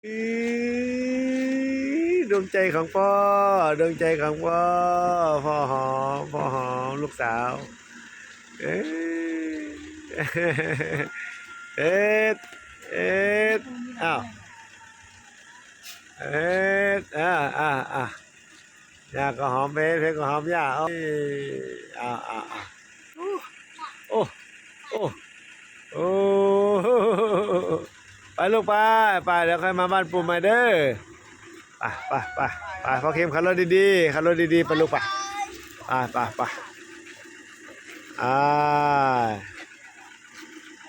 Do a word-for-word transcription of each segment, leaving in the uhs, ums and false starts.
อี๋ ดวงใจของพ่อ ดวงใจของพ่อ พ่อหอม พ่อหอมลูกสาว เอ๊ะ เอ๊ะ เอ๊ะ อ้าว เอ๊ะ อ่า อ่า อ่า ย่าก็หอมเพชร เพชรก็หอมย่า เอ้ย อ่า อ่า อ่า โอ้ โอ้ โอ้ โอ้ ไปลูกไป ไป เดี๋ยวค่อยมาบ้านปู่ใหม่เด้อ ไป ไป ไป ไป พ่อคิมขับรถดีๆ ขับรถดีๆ ไปลูกไป ไป ไป ไป อ่า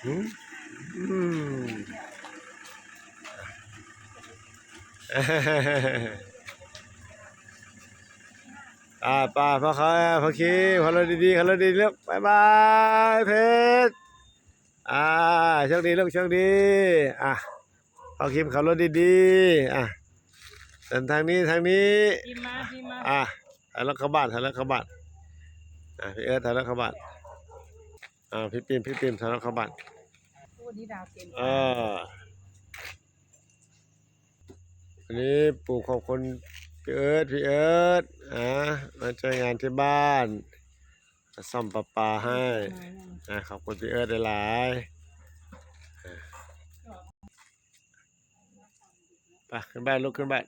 อืม อืม อ่า ไป พ่อเขา พ่อคิมขับรถดีๆ ขับรถดีๆ ลูก บ๊ายบาย เพชร อ่า โชคดีลูก โชคดี อ่ะ พ่อคิมขับรถดีๆ อ่ะ เดินทางนี้ ทางนี้ พิมมา พิมมา อ่ะ ถ่ายรถเข้าบ้าน ถ่ายรถเข้าบ้าน อ่ะ พี่เอิร์ธถ่ายรถเข้าบ้าน อ่ะ พี่ปิม พี่ปิมถ่ายรถเข้าบ้าน โอ้ นี่ดาวเต็ม เออ วันนี้ปู่ขอบคุณพี่เอิร์ธ พี่เอิร์ธ อ่ะ มาช่วยงานที่บ้าน ซ่อมประปาให้ อ่ะ ขอบคุณพี่เอิร์ธหลายๆ อ่ะ ไป ขึ้นบ้าน ลูก ขึ้นบ้าน